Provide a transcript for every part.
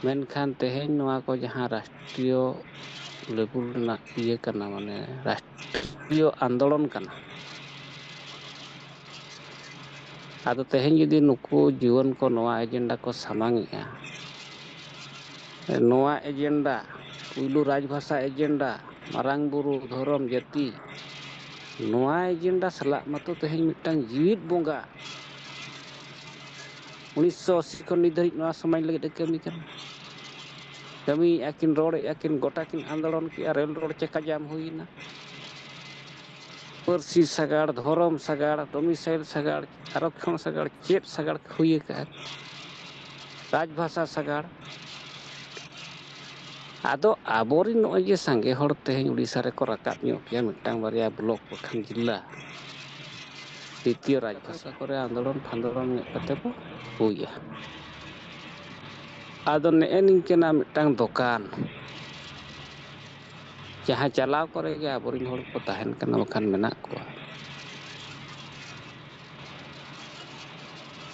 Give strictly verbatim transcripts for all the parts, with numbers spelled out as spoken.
ᱢᱮᱱᱠᱷᱟᱱ ᱛᱮᱦᱮᱧ ᱱᱚᱣᱟ ᱠᱚ ᱡᱟᱦᱟᱸ ᱨᱟᱥᱴᱨᱤᱭᱚ ᱞᱮᱵᱮᱞ ᱨᱮᱱᱟᱜ ᱤᱭᱟᱹ ᱠᱟᱱᱟ, ᱢᱟᱱᱮ ᱨᱟᱥᱴᱨᱤᱭᱚ ᱟᱱᱫᱳᱞᱚᱱ ᱠᱟᱱᱟ, ᱟᱫᱚ ᱛᱮᱦᱮᱧ ᱡᱩᱫᱤ ᱱᱩᱠᱩ ᱡᱩᱣᱟᱹᱱ ᱠᱚ ᱱᱚᱣᱟ ᱮᱡᱮᱱᱰᱟ ᱠᱚ ᱥᱟᱢᱟᱝ ᱮᱜᱼᱟ, ᱱᱚᱣᱟ ᱮᱡᱮᱱᱰᱟ, ᱯᱩᱭᱞᱩ ᱨᱟᱡᱽᱵᱷᱟᱥᱟ ᱮᱡᱮᱱᱰᱟ, ᱢᱟᱨᱟᱝ ᱵᱩᱨᱩ, ᱫᱷᱚᱨᱚᱢ, ᱡᱟᱹᱛᱤ, ᱱᱚᱣᱟ ᱮᱡᱮᱱᱰᱟ ᱥᱟᱞᱟᱜ ᱢᱟᱛᱚ ᱛᱮᱦᱮᱧ ᱢᱤᱫᱴᱟᱝ ᱡᱤᱣᱤᱫ ᱵᱚᱸᱜᱟ ᱩᱱᱤᱥᱥᱚ ᱟᱥᱤ ᱠᱷᱚᱱ ᱱᱤᱛ ᱫᱷᱟᱹᱨᱤᱡ ᱱᱚᱣᱟ ᱥᱚᱢᱟᱡᱽ ᱞᱟᱹᱜᱤᱫ ᱮ ᱠᱟᱹᱢᱤ ᱠᱟᱱᱟ᱾ ᱠᱟᱹᱢᱤᱭᱮᱫᱼᱟ ᱠᱤᱱ, ᱨᱚᱲᱮᱫᱼᱟ ᱠᱤᱱ, ᱜᱚᱴᱟ ᱠᱤᱱ ᱟᱱᱫᱳᱞᱚᱱ ᱠᱮᱫᱼᱟ, ᱨᱮᱞ ᱨᱳᱰ ᱪᱟᱠᱟ ᱡᱟᱢ ᱦᱩᱭᱮᱱᱟ᱾ ᱯᱟᱹᱨᱥᱤ ᱥᱟᱜᱟᱲ, ᱫᱷᱚᱨᱚᱢ ᱥᱟᱜᱟᱲ, ᱰᱚᱢᱤᱥᱟᱭᱤᱞ ᱥᱟᱜᱟᱲ, ᱟᱨᱚᱠᱠᱷᱚᱱ ᱥᱟᱜᱟᱲ, ᱪᱮᱫ ᱥᱟᱜᱟᱲ ᱦᱩᱭ ᱟᱠᱟᱫᱼᱟ, ᱨᱟᱡᱽᱵᱷᱟᱥᱟ ᱥᱟᱜᱟᱲ᱾ ᱟᱫᱚ ᱟᱵᱚᱨᱮᱱ ᱱᱚᱜᱼᱚᱭ ᱡᱮ ᱥᱟᱸᱜᱮ ᱦᱚᱲ ᱛᱮᱦᱮᱧ ᱩᱲᱤᱥᱥᱟ ᱨᱮᱠᱚ ᱨᱟᱠᱟᱵ ᱧᱚᱜ ᱠᱮᱭᱟ, ᱢᱤᱫᱴᱟᱝ ᱵᱟᱨᱭᱟ ᱵᱞᱚᱠ ᱵᱟᱠᱷᱟᱱ ᱡᱤᱞᱟ, ᱫᱤᱛᱤᱭᱚ ᱨᱟᱡᱽᱵᱷᱟᱥᱟ ᱠᱚᱨᱮ ᱟᱱᱫᱳᱞᱚᱱ ᱯᱷᱟᱱᱫᱳᱞᱚᱱ ᱧᱚᱜ ᱠᱟᱛᱮ ᱠᱚ ᱦᱩᱭᱟ᱾ ᱟᱫᱚ ᱱᱮᱜᱼᱮ ᱱᱤᱝᱠᱟᱹᱱᱟᱜ ᱢᱤᱫᱴᱟᱝ ᱫᱚᱠᱟᱱ, ᱡᱟᱦᱟᱸ ᱪᱟᱞᱟᱣ ᱠᱚᱨᱮ ᱜᱮ ᱟᱵᱚᱨᱮᱱ ᱦᱚᱲ ᱠᱚ ᱛᱟᱦᱮᱱ ᱠᱟᱱᱟ, ᱵᱟᱠᱷᱟᱱ ᱢᱮᱱᱟᱜ ᱠᱚᱣᱟ᱾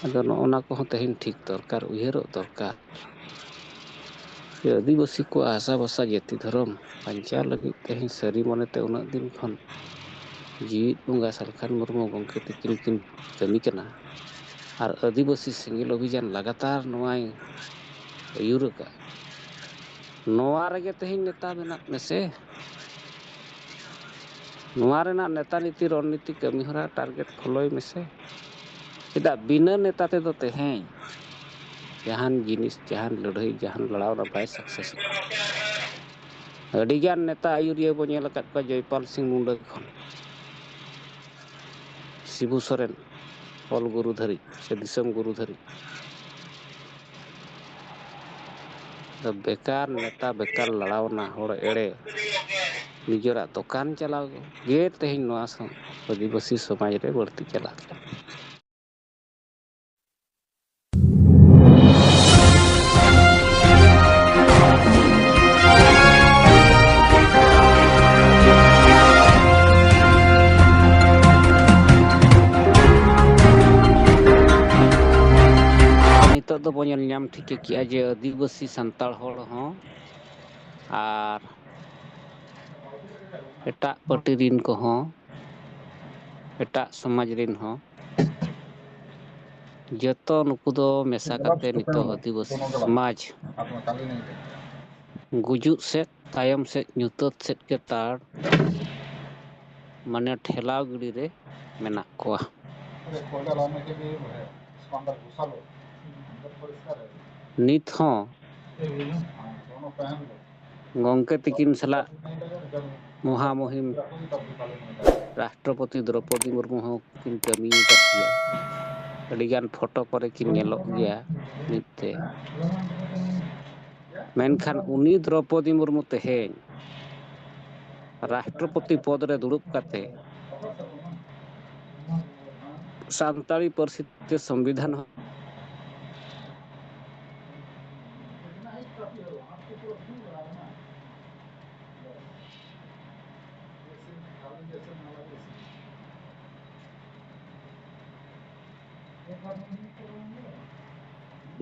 ᱟᱫᱚ ᱱᱚᱜᱼᱚ ᱱᱟ ᱠᱚᱦᱚᱸ ᱛᱮᱦᱮᱧ ᱴᱷᱤᱠ ᱫᱚᱨᱠᱟᱨ, ᱩᱭᱦᱟᱹᱨᱚᱜ ᱫᱚᱨᱠᱟᱨ᱾ ᱡᱮ ᱟᱹᱫᱤᱵᱟᱹᱥᱤ ᱠᱚᱣᱟᱜ ᱦᱟᱥᱟ ᱵᱷᱟᱥᱟ ᱡᱟᱹᱛᱤ ᱫᱷᱚᱨᱚᱢ ᱵᱟᱧᱪᱟᱣ ᱞᱟᱹᱜᱤᱫ ᱛᱮᱦᱮᱧ ᱥᱟᱹᱨᱤ ᱢᱚᱱᱮᱛᱮ ᱩᱱᱟᱹᱜ ᱫᱤᱱ ᱠᱷᱚᱱ ᱡᱤᱣᱤᱫ ᱵᱚᱸᱜᱟ ᱥᱟᱞᱠᱷᱟᱱ ᱢᱩᱨᱢᱩ ᱜᱚᱢᱠᱮ ᱛᱤᱠᱤᱱ ᱠᱤᱱ ᱠᱟᱹᱢᱤ ᱠᱟᱱᱟ᱾ ᱟᱨ ᱟᱹᱫᱤᱵᱟᱹᱥᱤ ᱥᱮᱸᱜᱮᱞ ᱚᱵᱷᱤᱡᱟᱱ ᱞᱟᱜᱟᱛᱟᱨ ᱱᱚᱣᱟᱭ ᱟᱹᱭᱩᱨ ᱟᱠᱟᱫ᱾ ᱱᱚᱣᱟ ᱨᱮᱜᱮ ᱛᱮᱦᱮᱧ ᱱᱮᱛᱟ ᱢᱮᱱᱟᱜ ᱢᱮᱥᱮ᱾ ᱱᱚᱣᱟ ᱨᱮᱱᱟᱜ ᱱᱮᱛᱟ ᱱᱤᱛᱤ ᱨᱚᱱᱱᱤᱛᱤ ᱠᱟᱹᱢᱤᱦᱚᱨᱟ ᱴᱟᱨᱜᱮᱴ ᱯᱷᱚᱞᱳᱭ ᱢᱮᱥᱮ᱾ ᱪᱮᱫᱟᱜ ᱵᱤᱱᱟᱹ ᱱᱮᱛᱟ ᱛᱮᱫᱚ ᱛᱮᱦᱮᱧ ᱡᱟᱦᱟᱱ ᱡᱤᱱᱤᱥ, ᱡᱟᱦᱟᱱ ᱞᱟᱹᱲᱦᱟᱹᱭ, ᱡᱟᱦᱟᱱ ᱞᱟᱲᱟᱣᱱᱟ ᱵᱟᱭ ᱥᱟᱠᱥᱮᱥᱚᱜᱼᱟ᱾ ᱟᱹᱰᱤᱜᱟᱱ ᱱᱮᱛᱟ ᱟᱹᱭᱩᱨᱤᱭᱟᱹ ᱵᱚᱱ ᱧᱮᱞ ᱟᱠᱟᱫ ᱠᱚᱣᱟ, ᱡᱚᱭᱯᱟᱞ ᱥᱤᱝ ᱢᱩᱱᱰᱟᱹ ᱠᱷᱚᱱ ᱥᱤᱵᱩ ᱥᱚᱨᱮᱱ, ᱚᱞ ᱜᱩᱨᱩ ᱫᱷᱟᱹᱨᱤᱡ ᱥᱮ ᱫᱤᱥᱚᱢ ᱜᱩᱨᱩ ᱫᱷᱟᱹᱨᱤᱡ᱾ ᱫᱚ ᱵᱮᱠᱟᱨ ᱱᱮᱛᱟ, ᱵᱮᱠᱟᱨ ᱞᱟᱲᱟᱣᱱᱟ, ᱦᱚᱲ ᱮᱲᱮ, ᱱᱤᱡᱮᱨᱟᱜ ᱫᱚᱠᱟᱱ ᱪᱟᱞᱟᱣ ᱜᱮ ᱛᱮᱦᱮᱧ ᱱᱚᱣᱟ ᱥᱟᱶ ᱟᱹᱫᱤᱵᱟᱹᱥᱤ ᱥᱚᱢᱟᱡᱽ ᱨᱮ ᱵᱟᱹᱲᱛᱤ ᱪᱟᱞᱟᱜ ᱠᱟᱱᱟ᱾ ᱱᱤᱛᱚᱜ ᱫᱚᱵᱚ ᱧᱮᱞ ᱧᱟᱢ ᱴᱷᱤᱠᱟᱹ ᱠᱮᱜᱼᱟ ᱡᱮ ᱟᱹᱫᱤᱵᱟᱹᱥᱤ ᱥᱟᱱᱛᱟᱲ ᱦᱚᱲ ᱦᱚᱸ ᱟᱨ ᱮᱴᱟᱜ ᱯᱟᱹᱴᱤ ᱨᱤᱱ ᱠᱚᱦᱚᱸ, ᱮᱴᱟᱜ ᱥᱚᱢᱟᱡᱽ ᱨᱤᱱ ᱦᱚᱸ, ᱡᱚᱛᱚ ᱱᱩᱠᱩ ᱫᱚ ᱢᱮᱥᱟ ᱠᱟᱛᱮ ᱱᱤᱛᱚᱜ ᱟᱹᱫᱤᱵᱟᱹᱥᱤ ᱥᱚᱢᱟᱡᱽ ᱜᱩᱡᱩᱜ ᱥᱮᱫ, ᱛᱟᱭᱚᱢ ᱥᱮᱫ, ᱧᱩᱛᱟᱹᱛ ᱥᱮᱫ ᱜᱮ ᱛᱟᱲ, ᱢᱟᱱᱮ ᱴᱷᱮᱞᱟᱣ ᱜᱤᱰᱤ ᱨᱮ ᱢᱮᱱᱟᱜ ᱠᱚᱣᱟ᱾ ᱱᱤᱛ ᱦᱚᱸ ᱜᱚᱢᱠᱮ ᱛᱤᱠᱤᱱ ᱥᱟᱞᱟᱜ ᱢᱚᱦᱟᱢᱩᱦᱤᱢ ᱨᱟᱥᱴᱨᱚᱯᱚᱛᱤ ᱫᱨᱚᱯᱚᱫᱤ ᱢᱩᱨᱢᱩ ᱦᱚᱸ ᱠᱤᱱ ᱠᱟᱹᱢᱤ ᱟᱠᱟᱫ ᱜᱮᱭᱟ᱾ ᱟᱹᱰᱤᱜᱟᱱ ᱯᱷᱳᱴᱳ ᱠᱚᱨᱮ ᱠᱤᱱ ᱧᱮᱞᱚᱜ ᱜᱮᱭᱟ ᱢᱤᱫ ᱛᱮ᱾ ᱢᱮᱱᱠᱷᱟᱱ ᱩᱱᱤ ᱫᱨᱚᱯᱚᱫᱤ ᱢᱩᱨᱢᱩ ᱛᱮᱦᱮᱧ ᱨᱟᱥᱴᱨᱚᱯᱚᱛᱤ ᱯᱚᱫᱽ ᱨᱮ ᱫᱩᱲᱩᱵ ᱠᱟᱛᱮ ᱥᱟᱱᱛᱟᱲᱤ ᱯᱟᱹᱨᱥᱤ ᱛᱮ ᱥᱚᱝᱵᱤᱫᱷᱟᱱ ᱦᱚᱸ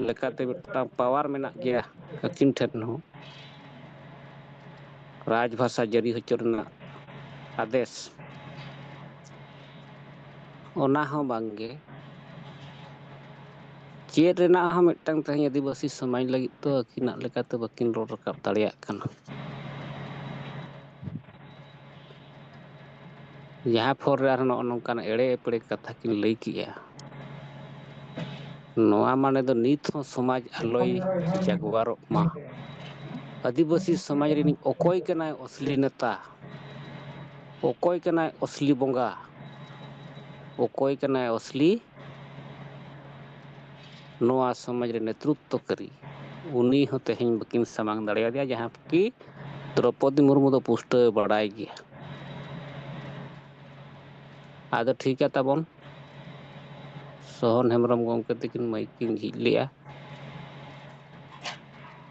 ᱞᱮᱠᱟᱛᱮ ᱢᱤᱫᱴᱟᱝ ᱯᱟᱣᱟᱨ ᱢᱮᱱᱟᱜ ᱜᱮᱭᱟ ᱟᱹᱠᱤᱱ ᱴᱷᱮᱱ ᱦᱚᱸ᱾ ᱨᱟᱡᱽ ᱵᱷᱟᱥᱟ ᱡᱟᱹᱨᱤ ᱦᱚᱪᱚ ᱨᱮᱱᱟᱜ ᱟᱫᱮᱥ, ᱚᱱᱟ ᱦᱚᱸ ᱵᱟᱝᱜᱮ᱾ ᱪᱮᱫ ᱨᱮᱱᱟᱜ ᱦᱚᱸ ᱢᱤᱫᱴᱟᱝ ᱛᱮᱦᱮᱧ ᱟᱹᱫᱤᱵᱟᱹᱥᱤ ᱥᱚᱢᱟᱡᱽ ᱞᱟᱹᱜᱤᱫ ᱫᱚ ᱟᱹᱠᱤᱱᱟᱜ ᱞᱮᱠᱟᱛᱮ ᱵᱟᱹᱠᱤᱱ ᱨᱚᱲ ᱨᱟᱠᱟᱵ ᱫᱟᱲᱮᱭᱟᱜ ᱠᱟᱱᱟ᱾ ᱡᱟᱦᱟᱸ ᱯᱷᱚᱨ ᱨᱮ ᱟᱨᱦᱚᱸ ᱱᱚᱜᱼᱚ ᱱᱚᱝᱠᱟᱱ ᱮᱲᱮ ᱮᱯᱲᱮ ᱠᱟᱛᱷᱟ ᱠᱤᱱ ᱞᱟᱹᱭ ᱠᱮᱜᱼᱟ, ᱱᱚᱣᱟ ᱢᱟᱱᱮ ᱫᱚ ᱱᱤᱛ ᱦᱚᱸ ᱥᱚᱢᱟᱡᱽ ᱟᱞᱚᱭ ᱡᱟᱜᱽᱣᱟᱨᱚᱜ ᱢᱟ᱾ ᱟᱹᱫᱤᱵᱟᱹᱥᱤ ᱥᱚᱢᱟᱡᱽ ᱨᱤᱱᱤᱡ ᱚᱠᱚᱭ ᱠᱟᱱᱟᱭ ᱚᱥᱞᱤ ᱱᱮᱛᱟ? ᱚᱠᱚᱭ ᱠᱟᱱᱟᱭ ᱚᱥᱞᱤ ᱵᱚᱸᱜᱟ? ᱚᱠᱚᱭ ᱠᱟᱱᱟᱭ ᱚᱥᱞᱤ ᱱᱚᱣᱟ ᱥᱚᱢᱟᱡᱽ ᱨᱮ ᱱᱮᱛᱨᱩᱛᱛᱚ ᱠᱟᱹᱨᱤ? ᱩᱱᱤ ᱦᱚᱸ ᱛᱮᱦᱮᱧ ᱵᱟᱹᱠᱤᱱ ᱥᱟᱢᱟᱝ ᱫᱟᱲᱮᱭᱟᱫᱮᱭᱟ, ᱡᱟᱦᱟᱸ ᱠᱤ ᱫᱨᱚᱯᱚᱫᱤ ᱢᱩᱨᱢᱩ ᱫᱚ ᱯᱩᱥᱴᱟᱹᱣ ᱵᱟᱲᱟᱭ ᱜᱮᱭᱟ᱾ ᱟᱫᱚ ᱴᱷᱤᱠ ᱜᱮᱭᱟ ᱛᱟᱵᱚᱱ, ᱥᱚᱦᱚᱱ ᱦᱮᱢᱵᱨᱚᱢ ᱜᱚᱢᱠᱮ ᱛᱟᱹᱠᱤᱱ ᱢᱟᱹᱭᱤᱠ ᱠᱤᱱ ᱡᱷᱤᱡ ᱞᱮᱜᱼᱟ᱾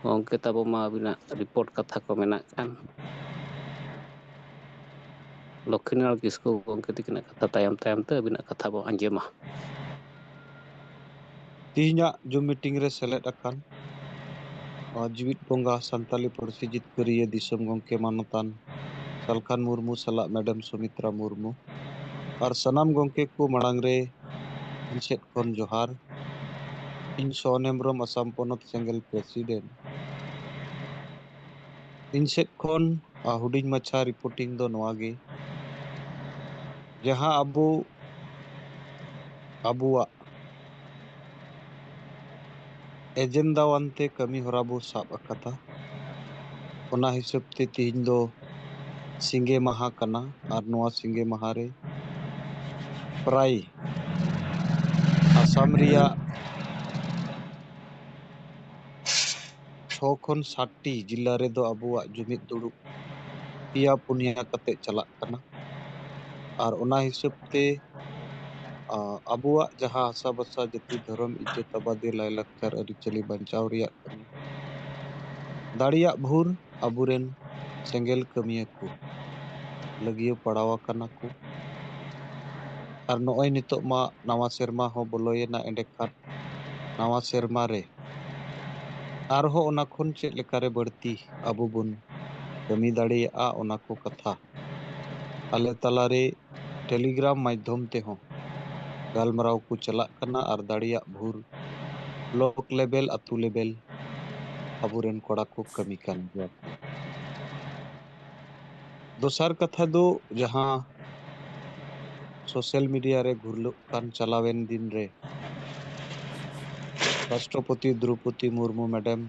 ᱜᱚᱢᱠᱮ ᱛᱟᱵᱚ ᱢᱟ ᱟᱹᱵᱤᱱᱟᱜ ᱨᱤᱯᱳᱨᱴ ᱠᱟᱛᱷᱟ ᱠᱚ ᱢᱮᱱᱟᱜ ᱠᱷᱟᱱ, ᱞᱚᱠᱠᱷᱤᱱᱟᱨᱟᱭᱚᱬ ᱠᱤᱥᱠᱩ ᱜᱚᱢᱠᱮ ᱛᱟᱹᱠᱤᱱᱟᱜ ᱠᱟᱛᱷᱟ ᱛᱟᱭᱚᱢ ᱛᱟᱭᱚᱢ ᱛᱮ ᱟᱹᱵᱤᱱᱟᱜ ᱠᱟᱛᱷᱟ ᱵᱚ ᱟᱸᱡᱚᱢᱟ᱾ ᱛᱮᱦᱮᱧᱟᱜ ᱡᱩᱢ ᱢᱤᱴᱤᱝ ᱨᱮ ᱥᱮᱞᱮᱫ ᱟᱠᱟᱱ ᱟᱨ ᱡᱤᱣᱤᱫ ᱵᱚᱸᱜᱟ ᱥᱟᱱᱛᱟᱞᱤ ᱯᱟᱹᱨᱥᱤ ᱡᱤᱛᱠᱟᱹᱨᱤᱭᱟᱹ ᱫᱤᱥᱚᱢ ᱜᱚᱢᱠᱮ ᱢᱟᱱᱚᱛᱟᱱ ᱥᱟᱞᱠᱷᱟᱱ ᱢᱩᱨᱢᱩ ᱥᱟᱞᱟᱜ ᱢᱮᱰᱟᱢ ᱥᱩᱢᱤᱛᱨᱟ ᱢᱩᱨᱢᱩ ᱟᱨ ᱥᱟᱱᱟᱢ ᱜᱚᱢᱠᱮ ᱠᱚ ᱢᱟᱲᱟᱝ ᱨᱮ ᱤᱧ ᱥᱮᱫ ᱠᱷᱚᱱ ᱡᱚᱦᱟᱨ᱾ ᱤᱧ ᱥᱚᱱ ᱦᱮᱢᱵᱨᱚᱢ, ᱟᱥᱟᱢ ᱯᱚᱱᱚᱛ ᱥᱮᱸᱜᱮᱞ ᱯᱨᱮᱥᱤᱰᱮᱱᱴ᱾ ᱤᱧ ᱥᱮᱫ ᱠᱷᱚᱱ ᱦᱩᱰᱤᱧ ᱢᱟᱪᱷᱟ ᱨᱤᱯᱳᱨᱴᱤᱝ ᱫᱚ ᱱᱚᱣᱟ ᱜᱮ, ᱡᱟᱦᱟᱸ ᱟᱵᱚ ᱟᱵᱚᱣᱟᱜ ᱮᱡᱮᱱᱰᱟ ᱟᱱᱛᱮ ᱠᱟᱹᱢᱤ ᱦᱚᱨᱟ ᱵᱚ ᱥᱟᱵ ᱟᱠᱟᱫᱟ᱾ ᱚᱱᱟ ᱦᱤᱥᱟᱹᱵ ᱛᱮ ᱛᱤᱦᱤᱧ ᱫᱚ ᱥᱤᱸᱜᱮ ᱢᱟᱦᱟ ᱠᱟᱱᱟ ᱟᱨ ᱱᱚᱣᱟ ᱥᱤᱸᱜᱮ ᱢᱟᱦᱟ ᱨᱮ ᱯᱨᱟᱭ ᱟᱥᱟᱢ ᱨᱮᱭᱟᱜ ᱪᱷᱚ ᱠᱷᱚᱱ ᱥᱟᱛ ᱴᱤ ᱡᱤᱞᱟ ᱨᱮᱫᱚ ᱟᱵᱚᱣᱟᱜ ᱡᱩᱢᱤᱫ ᱫᱩᱲᱩᱵ ᱯᱮᱭᱟ ᱯᱩᱱᱭᱟ ᱠᱟᱛᱮ ᱪᱟᱞᱟᱜ ᱠᱟᱱᱟ᱾ ᱟᱨ ᱚᱱᱟ ᱦᱤᱥᱟᱹᱵ ᱛᱮ, ᱟ, ᱟᱵᱚᱣᱟᱜ ᱡᱟᱦᱟᱸ ᱦᱟᱥᱟ ᱵᱷᱟᱥᱟ, ᱡᱟᱹᱛᱤ, ᱫᱷᱚᱨᱚᱢ, ᱤᱡᱽᱡᱚᱛ ᱟᱵᱟᱫᱤ, ᱞᱟᱭᱼᱞᱟᱠᱪᱟᱨ, ᱟᱹᱨᱤᱪᱟᱹᱞᱤ ᱵᱟᱧᱪᱟᱣ ᱨᱮᱭᱟᱜ ᱠᱟᱹᱢᱤ ᱫᱟᱲᱮᱭᱟᱜ ᱵᱷᱳᱨ ᱟᱵᱚᱨᱮᱱ ᱥᱮᱸᱜᱮᱞ ᱠᱟᱹᱢᱤᱭᱟᱹ ᱠᱚ ᱞᱟᱹᱜᱤᱭᱟᱹ ᱯᱟᱲᱟᱣ ᱟᱠᱟᱱᱟ ᱠᱚ᱾ ᱟᱨ ᱱᱚᱜᱼᱚᱭ ᱱᱤᱛᱚᱜ ᱢᱟ ᱱᱟᱣᱟ ᱥᱮᱨᱢᱟ ᱦᱚᱸ ᱵᱚᱞᱚᱭᱮᱱᱟ, ᱮᱸᱰᱮᱠᱷᱟᱱ ᱱᱟᱣᱟ ᱥᱮᱨᱢᱟ ᱨᱮ ᱟᱨᱦᱚᱸ ᱚᱱᱟ ᱠᱷᱚᱱ ᱪᱮᱫ ᱞᱮᱠᱟᱨᱮ ᱵᱟᱹᱲᱛᱤ ᱟᱵᱚ ᱵᱚᱱ ᱠᱟᱹᱢᱤ ᱫᱟᱲᱮᱭᱟᱜᱼᱟ, ᱚᱱᱟ ᱠᱚ ᱠᱟᱛᱷᱟ ᱟᱞᱮ ᱛᱟᱞᱟᱨᱮ ᱴᱮᱞᱤᱜᱨᱟᱢ ᱢᱟᱫᱽᱫᱷᱚᱢ ᱛᱮᱦᱚᱸ ᱜᱟᱞᱢᱟᱨᱟᱣ ᱠᱚ ᱪᱟᱞᱟᱜ ᱠᱟᱱᱟ ᱟᱨ ᱫᱟᱲᱮᱭᱟᱜ ᱵᱷᱳᱨ ᱵᱞᱚᱠ ᱞᱮᱵᱮᱞ, ᱟᱹᱛᱩ ᱞᱮᱵᱮᱞ ᱟᱵᱚᱨᱮᱱ ᱠᱚᱲᱟ ᱠᱚ ᱠᱟᱹᱢᱤ ᱠᱟᱱ ᱜᱮᱭᱟ᱾ ᱫᱚᱥᱟᱨ ᱠᱟᱛᱷᱟ ᱫᱚ ᱡᱟᱦᱟᱸ ᱥᱳᱥᱟᱞ ᱢᱤᱰᱤᱭᱟ ᱨᱮ ᱜᱷᱩᱨᱞᱟᱹᱜ ᱠᱟᱱ ᱪᱟᱞᱟᱣᱮᱱ ᱫᱤᱱ ᱨᱮ ᱨᱟᱥᱴᱨᱚᱯᱚᱛᱤ ᱫᱨᱚᱣᱯᱚᱫᱤ ᱢᱩᱨᱢᱩ ᱢᱮᱰᱟᱢ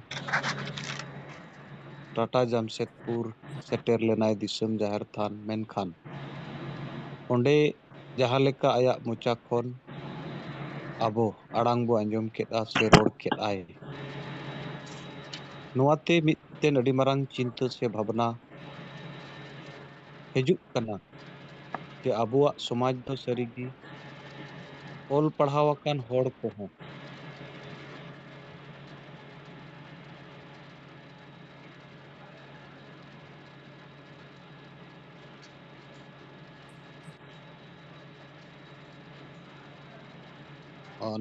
ᱴᱟᱴᱟ ᱡᱟᱢᱥᱮᱫᱽᱯᱩᱨ ᱥᱮᱴᱮᱨ ᱞᱮᱱᱟᱭ ᱫᱤᱥᱚᱢ ᱡᱟᱦᱮᱨ ᱛᱷᱟᱱ, ᱢᱮᱱᱠᱷᱟᱱ ᱚᱸᱰᱮ ᱡᱟᱦᱟᱸ ᱞᱮᱠᱟ ᱟᱭᱟᱜ ᱢᱚᱪᱟ ᱠᱷᱚᱱ ᱟᱵᱚ ᱟᱲᱟᱝ ᱵᱚ ᱟᱸᱡᱚᱢ ᱠᱮᱫᱼᱟ ᱥᱮ ᱨᱚᱲ ᱠᱮᱫᱼᱟᱭ, ᱱᱚᱣᱟᱛᱮ ᱢᱤᱫᱴᱮᱱ ᱟᱹᱰᱤ ᱢᱟᱨᱟᱝ ᱪᱤᱱᱛᱟᱹ ᱥᱮ ᱵᱷᱟᱵᱽᱱᱟ ᱦᱤᱡᱩᱜ ᱠᱟᱱᱟ ᱡᱮ ᱟᱵᱚᱣᱟᱜ ᱥᱚᱢᱟᱡᱽ ᱫᱚ ᱥᱟᱹᱨᱤᱜᱮ ᱚᱞ ᱯᱟᱲᱦᱟᱣ ᱟᱠᱟᱱ ᱦᱚᱲ ᱠᱚᱦᱚᱸ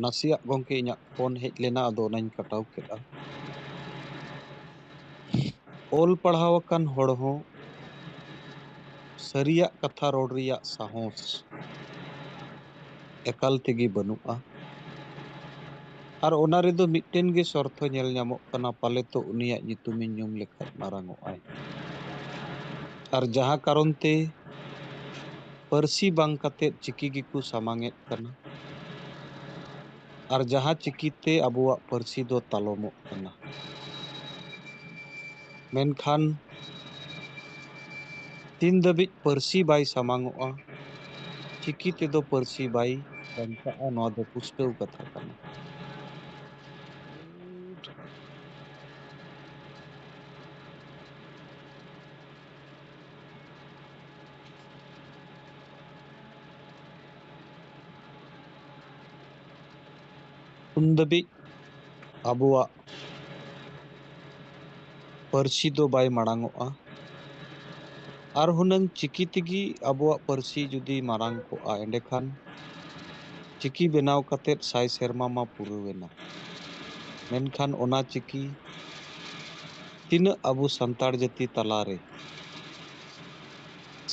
ᱱᱟᱥᱮᱭᱟᱜ ᱜᱚᱢᱠᱮ ᱤᱧᱟᱹᱜ ᱯᱷᱳᱱ ᱦᱮᱡ ᱞᱮᱱᱟ, ᱟᱫᱚ ᱚᱱᱟᱧ ᱠᱟᱴᱟᱣ ᱠᱮᱫᱟ᱾ ᱚᱞ ᱯᱟᱲᱦᱟᱣ ᱟᱠᱟᱱ ᱦᱚᱲ ᱦᱚᱸ ᱥᱟᱹᱨᱤᱭᱟᱜ ᱠᱟᱛᱷᱟ ᱨᱚᱲ ᱨᱮᱭᱟᱜ ᱥᱟᱦᱚᱥ ᱮᱠᱟᱞ ᱛᱮᱜᱮ ᱵᱟᱹᱱᱩᱜᱼᱟ᱾ ᱟᱨ ᱚᱱᱟ ᱨᱮᱫᱚ ᱢᱤᱫᱴᱮᱱ ᱜᱮ ᱥᱚᱨᱛᱷᱚ ᱧᱮᱞ ᱧᱟᱢᱚᱜ ᱠᱟᱱᱟ, ᱯᱟᱞᱮ ᱛᱚ ᱩᱱᱤᱭᱟᱜ ᱧᱩᱛᱩᱢᱤᱧ ᱧᱩᱢ ᱞᱮᱠᱷᱟᱡ ᱢᱟᱨᱟᱝ ᱚᱜ ᱟᱭ᱾ ᱟᱨ ᱡᱟᱦᱟᱸ ᱠᱟᱨᱚᱱ ᱛᱮ ᱯᱟᱹᱨᱥᱤ ᱵᱟᱝ ᱠᱟᱛᱮᱫ ᱪᱤᱠᱤ ᱜᱮᱠᱚ ᱥᱟᱢᱟᱝ ᱮᱫ ᱠᱟᱱᱟ, ᱟᱨ ᱡᱟᱦᱟᱸ ᱪᱤᱠᱤ ᱛᱮ ᱟᱵᱚᱣᱟᱜ ᱯᱟᱹᱨᱥᱤ ᱫᱚ ᱛᱟᱞᱚᱢᱚᱜ ᱠᱟᱱᱟ᱾ ᱢᱮᱱᱠᱷᱟᱱ ᱛᱤᱱ ᱫᱷᱟᱹᱵᱤᱡ ᱯᱟᱹᱨᱥᱤ ᱵᱟᱭ ᱥᱟᱢᱟᱝ ᱚᱜᱼᱟ, ᱪᱤᱠᱤ ᱛᱮᱫᱚ ᱯᱟᱹᱨᱥᱤ ᱵᱟᱭ ᱵᱟᱧᱪᱟᱜᱼᱟ, ᱱᱚᱣᱟ ᱫᱚ ᱯᱩᱥᱴᱟᱹᱣ ᱠᱟᱛᱷᱟ ᱠᱟᱱᱟ᱾ ᱩᱱ ᱫᱷᱟᱹᱵᱤᱡ ᱟᱵᱚᱣᱟᱜ ᱯᱟᱹᱨᱥᱤ ᱫᱚ ᱵᱟᱭ ᱢᱟᱲᱟᱝ ᱚᱜᱼᱟ᱾ ᱟᱨ ᱦᱩᱱᱟᱹᱝ ᱪᱤᱠᱤ ᱛᱮᱜᱮ ᱟᱵᱚᱣᱟᱜ ᱯᱟᱹᱨᱥᱤ ᱡᱩᱫᱤ ᱢᱟᱨᱟᱝ ᱠᱚᱜᱼᱟ, ᱮᱸᱰᱮᱠᱷᱟᱱ ᱪᱤᱠᱤ ᱵᱮᱱᱟᱣ ᱠᱟᱛᱮᱫ ᱥᱟᱭ ᱥᱮᱨᱢᱟ ᱢᱟ ᱯᱩᱨᱟᱹᱣ ᱮᱱᱟ, ᱢᱮᱱᱠᱷᱟᱱ ᱚᱱᱟ ᱪᱤᱠᱤ ᱛᱤᱱᱟᱹᱜ ᱟᱵᱚ ᱥᱟᱱᱛᱟᱲ ᱡᱟᱹᱛᱤ ᱛᱟᱞᱟᱨᱮ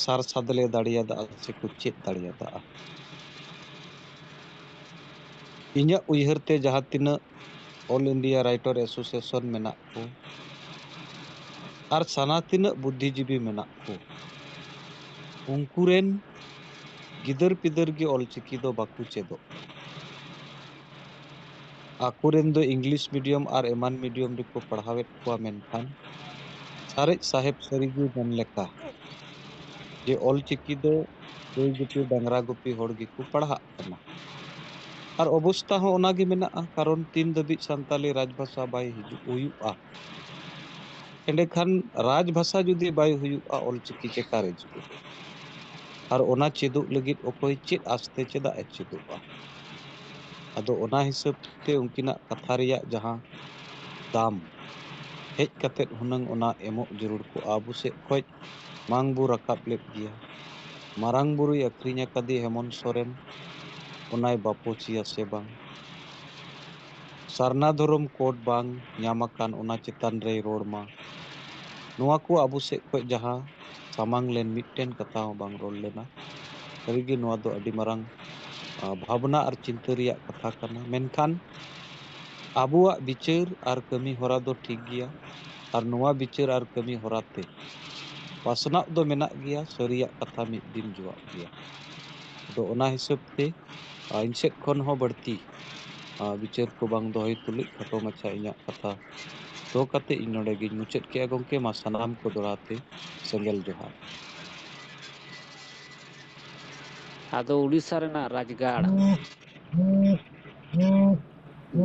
ᱥᱟᱨ ᱥᱟᱫᱽᱞᱮ ᱫᱟᱲᱮᱭᱟᱫᱟ ᱥᱮᱠᱚ ᱪᱮᱫ ᱫᱟᱲᱮᱭᱟᱫᱟ? ᱤᱧᱟᱹᱜ ᱩᱭᱦᱟᱹᱨ ᱛᱮ ᱡᱟᱦᱟᱸ ᱛᱤᱱᱟᱹᱜ All India Writer Association ᱢᱮᱱᱟᱜ ᱠᱚ ᱟᱨ ᱥᱟᱱᱟ ᱛᱤᱱᱟᱹᱜ ᱵᱩᱫᱽᱫᱷᱤᱡᱤᱵᱤ ᱢᱮᱱᱟᱜ ᱠᱚ, ᱩᱱᱠᱩ ᱨᱮᱱ ᱜᱤᱫᱟᱹᱨ ᱯᱤᱫᱟᱹᱨ ᱜᱮ ᱚᱞᱪᱤᱠᱤ ᱫᱚ ᱵᱟᱠᱚ ᱪᱮᱫᱚᱜ᱾ ᱟᱠᱚᱨᱮᱱ ᱫᱚ ᱤᱝᱞᱤᱥ ᱢᱤᱰᱤᱭᱟᱢ ᱟᱨ ᱮᱢᱟᱱ ᱢᱤᱰᱤᱭᱟᱢ ᱨᱮᱠᱚ ᱯᱟᱲᱦᱟᱣᱮᱫ ᱠᱚᱣᱟ, ᱢᱮᱱᱠᱷᱟᱱ ᱥᱟᱨᱮᱡ ᱥᱟᱦᱮᱵ ᱥᱟᱹᱨᱤᱜᱮ ᱢᱮᱱ ᱞᱮᱠᱟ ᱡᱮ ᱚᱞᱪᱤᱠᱤ ᱫᱚ ᱜᱟᱹᱭ ᱜᱩᱯᱤ ᱰᱟᱝᱨᱟ ᱜᱩᱯᱤ ᱦᱚᱲ ᱜᱮᱠᱚ ᱯᱟᱲᱦᱟᱜ ᱠᱟᱱᱟ᱾ ᱟᱨ ᱚᱵᱚᱥᱛᱟ ᱦᱚᱸ ᱚᱱᱟᱜᱮ ᱢᱮᱱᱟᱜᱼᱟ, ᱠᱟᱨᱚᱱ ᱛᱤᱱ ᱫᱷᱟᱹᱵᱤᱡ ᱥᱟᱱᱛᱟᱞᱤ ᱨᱟᱡᱽᱵᱷᱟᱥᱟ ᱵᱟᱭ ᱦᱤᱡᱩᱜ, ᱦᱩᱭᱩᱜᱼᱟ, ᱮᱸᱰᱮᱠᱷᱟᱱ ᱨᱟᱡᱽᱵᱷᱟᱥᱟ ᱡᱩᱫᱤ ᱵᱟᱭ ᱦᱩᱭᱩᱜᱼᱟ, ᱚᱞᱪᱤᱠᱤ ᱪᱮᱠᱟᱨᱮ ᱦᱤᱡᱩᱜᱼᱟ? ᱟᱨ ᱚᱱᱟ ᱪᱮᱫᱚᱜ ᱞᱟᱹᱜᱤᱫ ᱚᱠᱚᱭ ᱪᱮᱫ ᱟᱥᱛᱮ ᱪᱮᱫᱟᱜ ᱮ ᱪᱮᱫᱚᱜᱼᱟ? ᱟᱫᱚ ᱚᱱᱟ ᱦᱤᱥᱟᱹᱵ ᱛᱮ ᱩᱱᱠᱤᱱᱟᱜ ᱠᱟᱛᱷᱟ ᱨᱮᱭᱟᱜ ᱡᱟᱦᱟᱸ ᱫᱟᱢ ᱦᱮᱡ ᱠᱟᱛᱮᱫ ᱦᱩᱱᱟᱹᱝ ᱚᱱᱟ ᱮᱢᱚᱜ ᱡᱟᱹᱨᱩᱲ ᱠᱚᱜᱼᱟ᱾ ᱟᱵᱚ ᱥᱮᱫ ᱠᱷᱚᱡ ᱢᱟᱝ ᱵᱚ ᱨᱟᱠᱟᱵ ᱞᱮᱫ ᱜᱮᱭᱟ᱾ ᱢᱟᱨᱟᱝ ᱵᱩᱨᱩᱭ ᱟᱹᱠᱷᱨᱤᱧ ᱟᱠᱟᱫᱮ ᱦᱮᱢᱚᱱᱛ ᱥᱚᱨᱮᱱ, ᱚᱱᱟᱭ ᱵᱟᱯᱚᱪᱤᱭᱟ ᱥᱮ ᱵᱟᱝ? ᱥᱟᱨᱱᱟ ᱫᱷᱚᱨᱚᱢ ᱠᱳᱰ ᱵᱟᱝ ᱧᱟᱢ ᱟᱠᱟᱱ, ᱚᱱᱟ ᱪᱮᱛᱟᱱ ᱨᱮᱭ ᱨᱚᱲ ᱢᱟ᱾ ᱱᱚᱣᱟ ᱠᱚ ᱟᱵᱚ ᱥᱮᱫ ᱠᱷᱚᱱ ᱡᱟᱦᱟᱸ ᱥᱟᱢᱟᱝ ᱞᱮᱱ, ᱢᱤᱫᱴᱮᱱ ᱠᱟᱛᱷᱟ ᱦᱚᱸ ᱵᱟᱝ ᱨᱚᱲ ᱞᱮᱱᱟ᱾ ᱥᱟᱹᱨᱤᱜᱮ ᱱᱚᱣᱟ ᱫᱚ ᱟᱹᱰᱤ ᱢᱟᱨᱟᱝ, ᱟ, ᱵᱷᱟᱵᱽᱱᱟ ᱟᱨ ᱪᱤᱱᱛᱟᱹ ᱨᱮᱭᱟᱜ ᱠᱟᱛᱷᱟ ᱠᱟᱱᱟ᱾ ᱢᱮᱱᱠᱷᱟᱱ ᱟᱵᱚᱣᱟᱜ ᱵᱤᱪᱟᱹᱨ ᱟᱨ ᱠᱟᱹᱢᱤ ᱦᱚᱨᱟ ᱫᱚ ᱴᱷᱤᱠ ᱜᱮᱭᱟ, ᱟᱨ ᱱᱚᱣᱟ ᱵᱤᱪᱟᱹᱨ ᱟᱨ ᱠᱟᱹᱢᱤ ᱦᱚᱨᱟ ᱛᱮ ᱯᱟᱥᱱᱟᱜ ᱫᱚ ᱢᱮᱱᱟᱜ ᱜᱮᱭᱟ, ᱥᱟᱹᱨᱤᱭᱟᱜ ᱠᱟᱛᱷᱟ ᱢᱤᱫ ᱫᱤᱱ ᱡᱚᱣᱟᱜ ᱜᱮᱭᱟ᱾ ᱟᱫᱚ ᱚᱱᱟ ᱦᱤᱥᱟᱹᱵ ᱛᱮ, ᱟ, ᱤᱧ ᱥᱮᱫ ᱠᱷᱚᱱ ᱦᱚᱸ ᱵᱟᱹᱲᱛᱤ, ᱟ, ᱵᱤᱪᱟᱹᱨ ᱠᱚ ᱵᱟᱝ ᱫᱚᱦᱚᱭ ᱛᱩᱞᱩᱡ ᱠᱷᱟᱴᱚ ᱢᱟᱪᱷᱟ ᱤᱧᱟᱹᱜ ᱠᱟᱛᱷᱟ ᱫᱚᱦᱚ ᱠᱟᱛᱮ ᱤᱧ ᱱᱚᱰᱮ ᱜᱤᱧ ᱢᱩᱪᱟᱹᱫ ᱠᱮᱜᱼᱟ ᱜᱚᱢᱠᱮ᱾ ᱢᱟ ᱥᱟᱱᱟᱢ ᱠᱚ ᱫᱚᱲᱦᱟ ᱛᱮ ᱥᱮᱸᱜᱮᱞ ᱡᱚᱦᱟᱨ᱾ ᱟᱫᱚ ᱩᱲᱤᱥᱥᱟ ᱨᱮᱱᱟᱜ ᱨᱟᱡᱽᱜᱟᱲ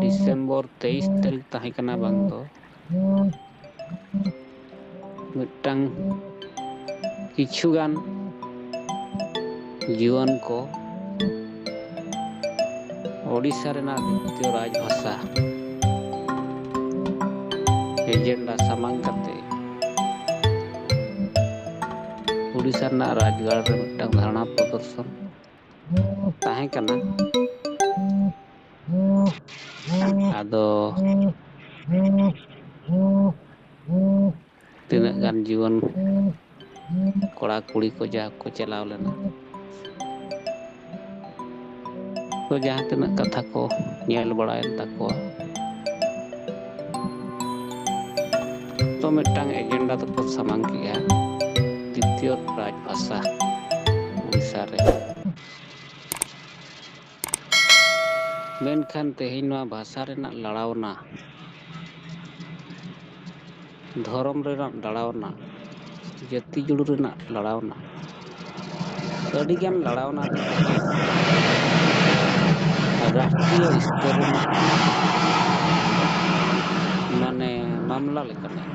ᱰᱤᱥᱮᱢᱵᱚᱨ ᱛᱮᱭᱤᱥ ᱛᱟᱹᱨᱤᱠᱷ ᱛᱟᱦᱮᱸ ᱠᱟᱱᱟ ᱵᱟᱝ ᱫᱚ ᱢᱤᱫᱴᱟᱝ ᱠᱤᱪᱷᱩᱜᱟᱱ ᱡᱩᱣᱟᱹᱱ ᱠᱚ ᱳᱰᱤᱥᱟ ᱨᱮᱱᱟᱜ ᱫᱤᱛᱤᱭᱚ ᱨᱟᱡᱽ ᱵᱷᱟᱥᱟ ᱮᱡᱮᱱᱰᱟ ᱥᱟᱢᱟᱝ ᱠᱟᱛᱮ ᱳᱰᱤᱥᱟ ᱨᱮᱱᱟᱜ ᱨᱟᱡᱽᱜᱟᱲ ᱨᱮ ᱢᱤᱫᱴᱟᱝ ᱫᱷᱟᱨᱱᱟ ᱯᱨᱚᱫᱚᱨᱥᱚᱱ ᱛᱟᱦᱮᱸ ᱠᱟᱱᱟ᱾ ᱟᱫᱚ ᱛᱤᱱᱟᱹᱜ ᱜᱟᱱ ᱡᱩᱣᱟᱹᱱ ᱠᱚᱲᱟ ᱠᱩᱲᱤ ᱠᱚ ᱡᱟ ᱠᱚ ᱪᱟᱞᱟᱣ ᱞᱮᱱᱟ, ᱛᱚ ᱡᱟᱦᱟᱸ ᱛᱤᱱᱟᱹᱜ ᱠᱟᱛᱷᱟ ᱠᱚ ᱧᱮᱞ ᱵᱟᱲᱟᱭᱮᱱ ᱛᱟᱠᱚᱣᱟ, ᱛᱚ ᱢᱤᱫᱴᱟᱝ ᱮᱡᱮᱱᱰᱟ ᱫᱚᱠᱚ ᱥᱟᱢᱟᱝ ᱠᱮᱜᱼᱟ ᱫᱤᱛᱤᱭᱚ ᱨᱟᱡᱽ ᱵᱷᱟᱥᱟ ᱩᱲᱤᱥᱥᱟ ᱨᱮ᱾ ᱢᱮᱱᱠᱷᱟᱱ ᱛᱮᱦᱮᱧ ᱱᱚᱣᱟ ᱵᱷᱟᱥᱟ ᱨᱮᱱᱟᱜ ᱞᱟᱲᱟᱣᱱᱟ, ᱫᱷᱚᱨᱚᱢ ᱨᱮᱱᱟᱜ ᱞᱟᱲᱟᱣᱱᱟ, ᱡᱟᱹᱛᱤ ᱡᱩᱲᱩ ᱨᱮᱱᱟᱜ ᱞᱟᱲᱟᱣᱱᱟ, ᱟᱹᱰᱤᱜᱟᱱ ᱞᱟᱲᱟᱣᱱᱟ ᱫᱚ ᱛᱮᱦᱮᱧ ᱨᱟᱥᱴᱨᱤᱭᱚ ᱥᱛᱚᱨ ᱨᱮᱱᱟᱜ ᱢᱟᱱᱮ ᱢᱟᱢᱞᱟ ᱞᱮᱠᱟᱱᱟᱜ᱾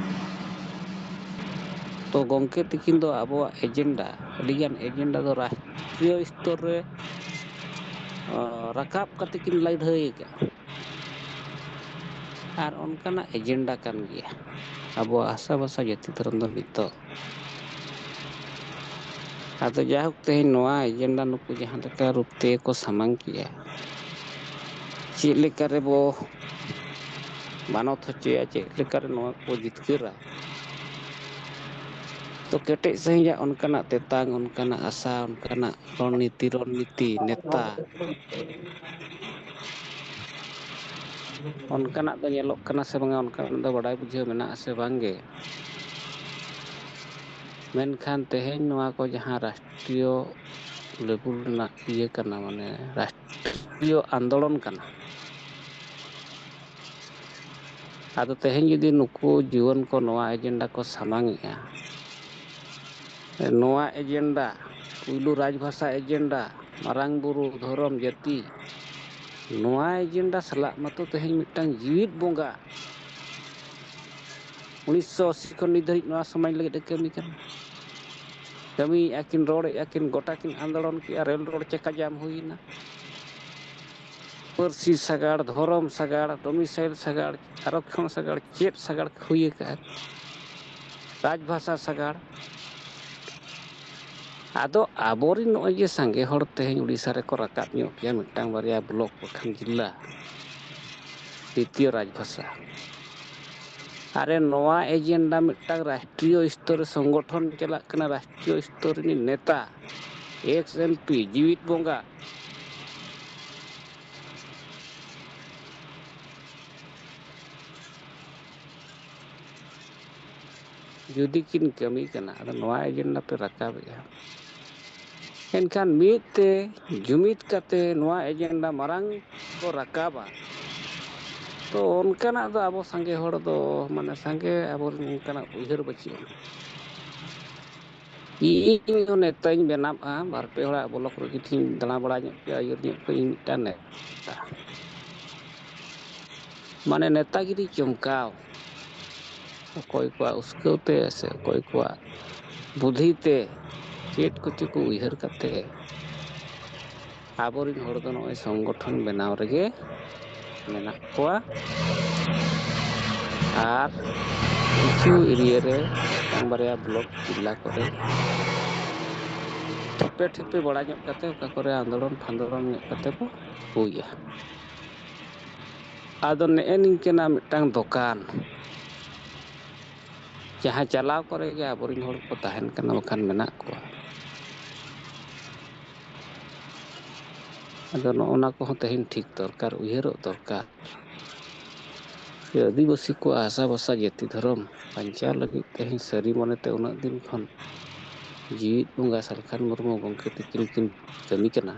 ᱛᱚ ᱜᱚᱢᱠᱮ ᱛᱤᱠᱤᱱ ᱫᱚ ᱟᱵᱚᱣᱟᱜ ᱮᱡᱮᱱᱰᱟ, ᱟᱹᱰᱤᱜᱟᱱ ᱮᱡᱮᱱᱰᱟ ᱫᱚ ᱨᱟᱥᱴᱨᱤᱭᱚ ᱥᱛᱚᱨ ᱨᱮ, ᱚ, ᱨᱟᱠᱟᱵ ᱠᱟᱛᱮ ᱠᱤᱱ ᱞᱟᱹᱲᱦᱟᱹᱭ ᱟᱠᱟᱫᱼᱟ᱾ ᱟᱨ ᱚᱱᱠᱟᱱᱟᱜ ᱮᱡᱮᱱᱰᱟ ᱠᱟᱱ ᱜᱮᱭᱟ ᱟᱵᱚᱣᱟᱜ ᱦᱟᱥᱟ ᱵᱷᱟᱥᱟ ᱡᱟᱹᱛᱤ ᱫᱷᱚᱨᱚᱢ ᱫᱚ ᱱᱤᱛᱚᱜ ᱟᱫᱚ ᱡᱟᱭᱦᱳᱠ, ᱛᱮᱦᱮᱧ ᱱᱚᱣᱟ ᱮᱡᱮᱱᱰᱟ ᱱᱩᱠᱩ ᱡᱟᱦᱟᱸ ᱞᱮᱠᱟ ᱨᱩᱯ ᱛᱮᱜᱮ ᱠᱚ ᱥᱟᱢᱟᱝ ᱠᱮᱜᱼᱟ, ᱪᱮᱫ ᱞᱮᱠᱟ ᱨᱮᱵᱚ ᱢᱟᱱᱚᱛ ᱦᱚᱪᱚᱭᱟ, ᱪᱮᱫ ᱞᱮᱠᱟ ᱨᱮ ᱱᱚᱣᱟ ᱠᱚ ᱡᱤᱛᱠᱟᱹᱨᱟ, ᱛᱚ ᱠᱮᱴᱮᱡ ᱥᱟᱺᱦᱤᱡᱟᱜ ᱚᱱᱠᱟᱱᱟᱜ ᱛᱮᱛᱟᱝ, ᱚᱱᱠᱟᱱᱟᱜ ᱟᱥᱟ, ᱚᱱᱠᱟᱱᱟᱜ ᱨᱚᱱᱱᱤᱛᱤ, ᱨᱚᱱᱱᱤᱛᱤ, ᱱᱮᱛᱟ, ᱚᱱᱠᱟᱱᱟᱜ ᱫᱚ ᱧᱮᱞᱚᱜ ᱠᱟᱱᱟ ᱥᱮ ᱵᱟᱝᱟ, ᱚᱱᱠᱟᱱᱟᱜ ᱫᱚ ᱵᱟᱰᱟᱭ ᱵᱩᱡᱷᱟᱹᱣ ᱢᱮᱱᱟᱜᱼᱟ ᱥᱮ ᱵᱟᱝᱜᱮ? ᱢᱮᱱᱠᱷᱟᱱ ᱛᱮᱦᱮᱧ ᱱᱚᱣᱟ ᱠᱚ ᱡᱟᱦᱟᱸ ᱨᱟᱥᱴᱨᱤᱭᱚ ᱞᱮᱵᱩᱞ ᱨᱮᱱᱟᱜ ᱤᱭᱟᱹ ᱠᱟᱱᱟ, ᱢᱟᱱᱮ ᱨᱟᱥᱴᱨᱤᱭᱚ ᱟᱱᱫᱳᱞᱚᱱ ᱠᱟᱱᱟ, ᱟᱫᱚ ᱛᱮᱦᱮᱧ ᱡᱩᱫᱤ ᱱᱩᱠᱩ ᱡᱩᱣᱟᱹᱱ ᱠᱚ ᱱᱚᱣᱟ ᱮᱡᱮᱱᱰᱟ ᱠᱚ ᱥᱟᱢᱟᱝ ᱮᱜᱼᱟ, ᱱᱚᱣᱟ ᱮᱡᱮᱱᱰᱟ, ᱯᱩᱭᱞᱩ ᱨᱟᱡᱽᱵᱷᱟᱥᱟ ᱮᱡᱮᱱᱰᱟ, ᱢᱟᱨᱟᱝ ᱵᱩᱨᱩ, ᱫᱷᱚᱨᱚᱢ, ᱡᱟᱹᱛᱤ, ᱱᱚᱣᱟ ᱮᱡᱮᱱᱰᱟ ᱥᱟᱞᱟᱜ ᱢᱟᱛᱚ ᱛᱮᱦᱮᱧ ᱢᱤᱫᱴᱟᱝ ᱡᱤᱣᱤᱫ ᱵᱚᱸᱜᱟ ᱩᱱᱤᱥᱥᱚ ᱟᱥᱤ ᱠᱷᱚᱱ ᱱᱤᱛ ᱫᱷᱟᱹᱨᱤᱡ ᱱᱚᱣᱟ ᱥᱚᱢᱟᱡᱽ ᱞᱟᱹᱜᱤᱫ ᱮ ᱠᱟᱹᱢᱤ ᱠᱟᱱᱟ᱾ ᱠᱟᱹᱢᱤᱭᱮᱫᱼᱟ ᱠᱤᱱ, ᱨᱚᱲᱮᱫᱼᱟ ᱠᱤᱱ, ᱜᱚᱴᱟ ᱠᱤᱱ ᱟᱱᱫᱳᱞᱚᱱ ᱠᱮᱜᱼᱟ, ᱨᱮᱞ ᱨᱳᱰ ᱪᱟᱠᱟ ᱡᱟᱢ ᱦᱩᱭᱮᱱᱟ᱾ ᱯᱟᱹᱨᱥᱤ ᱥᱟᱜᱟᱲ, ᱫᱷᱚᱨᱚᱢ ᱥᱟᱜᱟᱲ, ᱰᱚᱢᱤᱥᱟᱭᱤᱞ ᱥᱟᱜᱟᱲ, ᱟᱨᱚᱠᱠᱷᱚᱱ ᱥᱟᱜᱟᱲ, ᱪᱮᱫ ᱥᱟᱜᱟᱲ ᱦᱩᱭ ᱟᱠᱟᱫᱼᱟ, ᱨᱟᱡᱽᱵᱷᱟᱥᱟ ᱥᱟᱜᱟᱲ᱾ ᱟᱫᱚ ᱟᱵᱚᱨᱮᱱ ᱱᱚᱜᱼᱚᱭ ᱡᱮ ᱥᱟᱸᱜᱮ ᱦᱚᱲ ᱛᱮᱦᱮᱧ ᱩᱲᱤᱥᱥᱟ ᱨᱮᱠᱚ ᱨᱟᱠᱟᱵ ᱧᱚᱜ ᱠᱮᱜᱼᱟ, ᱢᱤᱫᱴᱟᱝ ᱵᱟᱨᱭᱟ ᱵᱞᱚᱠ ᱵᱟᱠᱷᱟᱱ ᱡᱮᱞᱟ, ᱫᱤᱛᱤᱭᱚ ᱨᱟᱡᱽᱵᱷᱟᱥᱟ᱾ ᱟᱨᱮ, ᱱᱚᱣᱟ ᱮᱡᱮᱱᱰᱟ ᱢᱤᱫᱴᱟᱝ ᱨᱟᱥᱴᱨᱤᱭᱚ ᱥᱛᱚᱨ ᱨᱮ ᱥᱚᱝᱜᱚᱴᱷᱚᱱ ᱪᱟᱞᱟᱜ ᱠᱟᱱᱟ, ᱨᱟᱥᱴᱨᱤᱭᱚ ᱥᱛᱚᱨ ᱨᱤᱱᱤᱡ ᱱᱮᱛᱟ, ᱮᱠᱥ ᱮᱢ ᱯᱤ, ᱡᱤᱣᱤᱫ ᱵᱚᱸᱜᱟ, ᱡᱩᱫᱤ ᱠᱤᱱ ᱠᱟᱹᱢᱤ ᱠᱟᱱᱟ, ᱟᱫᱚ ᱱᱚᱣᱟ ᱮᱡᱮᱱᱰᱟ ᱯᱮ ᱨᱟᱠᱟᱵᱮᱜᱼᱟ᱾ ᱮᱱᱠᱷᱟᱱ ᱢᱤᱫ ᱛᱮ ᱡᱩᱢᱤᱫ ᱠᱟᱛᱮ ᱱᱚᱣᱟ ᱮᱡᱮᱱᱰᱟ ᱢᱟᱨᱟᱝ ᱠᱚ ᱨᱟᱠᱟᱵᱟ, ᱛᱚ ᱚᱱᱠᱟᱱᱟᱜ ᱫᱚ ᱟᱵᱚ ᱥᱟᱸᱜᱮ ᱦᱚᱲ ᱫᱚ, ᱢᱟᱱᱮ ᱥᱟᱸᱜᱮ ᱟᱵᱚᱨᱮᱱ ᱚᱱᱠᱟᱱᱟᱜ ᱩᱭᱦᱟᱹᱨ ᱵᱟᱹᱪᱩᱜᱼᱟ᱾ ᱤᱧ ᱦᱚᱸ ᱱᱮᱛᱟᱧ ᱵᱮᱱᱟᱜᱼᱟ, ᱵᱟᱨ ᱯᱮ ᱦᱚᱲᱟᱜ ᱵᱞᱚᱠ ᱨᱮᱜᱮ ᱴᱷᱤᱧ ᱫᱟᱬᱟ ᱵᱟᱲᱟ ᱧᱚᱜ ᱠᱮᱜᱼᱟ, ᱟᱹᱭᱩᱨ ᱧᱚᱜ ᱠᱚᱣᱟ ᱤᱧ ᱢᱤᱫᱴᱟᱝ ᱱᱮᱛᱟ᱾ ᱢᱟᱱᱮ ᱱᱮᱛᱟᱜᱤᱨᱤ ᱪᱚᱢᱠᱟᱣ, ᱚᱠᱚᱭ ᱠᱚᱣᱟᱜ ᱩᱥᱠᱟᱹᱣ ᱛᱮ ᱥᱮ ᱚᱠᱚᱭ ᱠᱚᱣᱟᱜ ᱵᱩᱫᱷᱤ ᱛᱮ ᱪᱮᱫ ᱠᱚᱪᱚ ᱠᱚ ᱩᱭᱦᱟᱹᱨ ᱠᱟᱛᱮ ᱟᱵᱚᱨᱮᱱ ᱦᱚᱲ ᱫᱚ ᱱᱚᱜᱼᱚᱭ ᱥᱚᱝᱜᱚᱴᱷᱚᱱ ᱵᱮᱱᱟᱣ ᱨᱮᱜᱮ ᱢᱮᱱᱟᱜ ᱠᱚᱣᱟ᱾ ᱟᱨ ᱠᱤᱪᱷᱩ ᱮᱨᱤᱭᱟ ᱨᱮ ᱢᱤᱫᱴᱟᱝ ᱵᱟᱨᱭᱟ ᱵᱞᱚᱠ ᱡᱮᱞᱟ ᱠᱚᱨᱮ ᱴᱷᱤᱯᱮ ᱵᱟᱲᱟ ᱧᱚᱜ ᱠᱟᱛᱮ ᱚᱠᱟ ᱠᱚᱨᱮ ᱟᱱᱫᱳᱞᱚᱱ ᱯᱷᱟᱱᱫᱳᱞᱚᱱ ᱧᱚᱜ ᱠᱟᱛᱮ ᱠᱚ ᱦᱩᱭᱟ᱾ ᱟᱫᱚ ᱱᱮᱜᱼᱮ ᱱᱤᱝᱠᱟᱹᱱᱟᱜ ᱢᱤᱫᱴᱟᱝ ᱫᱚᱠᱟᱱ ᱡᱟᱦᱟᱸ ᱪᱟᱞᱟᱣ ᱠᱚᱨᱮ ᱜᱮ ᱟᱵᱚᱨᱮᱱ ᱦᱚᱲ ᱠᱚ ᱛᱟᱦᱮᱱ ᱠᱟᱱᱟ ᱵᱟᱠᱷᱟᱱ ᱢᱮᱱᱟᱜ ᱠᱚᱣᱟ᱾ ᱟᱫᱚ ᱱᱚᱜᱼᱚ ᱱᱟ ᱠᱚᱦᱚᱸ ᱛᱮᱦᱮᱧ ᱴᱷᱤᱠ ᱫᱚᱨᱠᱟᱨ, ᱩᱭᱦᱟᱹᱨᱚᱜ ᱫᱚᱨᱠᱟᱨ᱾ ᱡᱮ ᱟᱹᱫᱤᱵᱟᱹᱥᱤ ᱠᱚᱣᱟᱜ ᱦᱟᱥᱟ ᱵᱷᱟᱥᱟ ᱡᱟᱹᱛᱤ ᱫᱷᱚᱨᱚᱢ ᱵᱟᱧᱪᱟᱣ ᱞᱟᱹᱜᱤᱫ ᱛᱮᱦᱮᱧ ᱥᱟᱹᱨᱤ ᱢᱚᱱᱮᱛᱮ ᱩᱱᱟᱹᱜ ᱫᱤᱱ ᱠᱷᱚᱱ ᱡᱤᱣᱤᱫ ᱵᱚᱸᱜᱟ ᱥᱟᱞᱠᱷᱟᱱ ᱢᱩᱨᱢᱩ ᱜᱚᱢᱠᱮ ᱛᱤᱠᱤᱱ ᱠᱤᱱ ᱠᱟᱹᱢᱤ ᱠᱟᱱᱟ᱾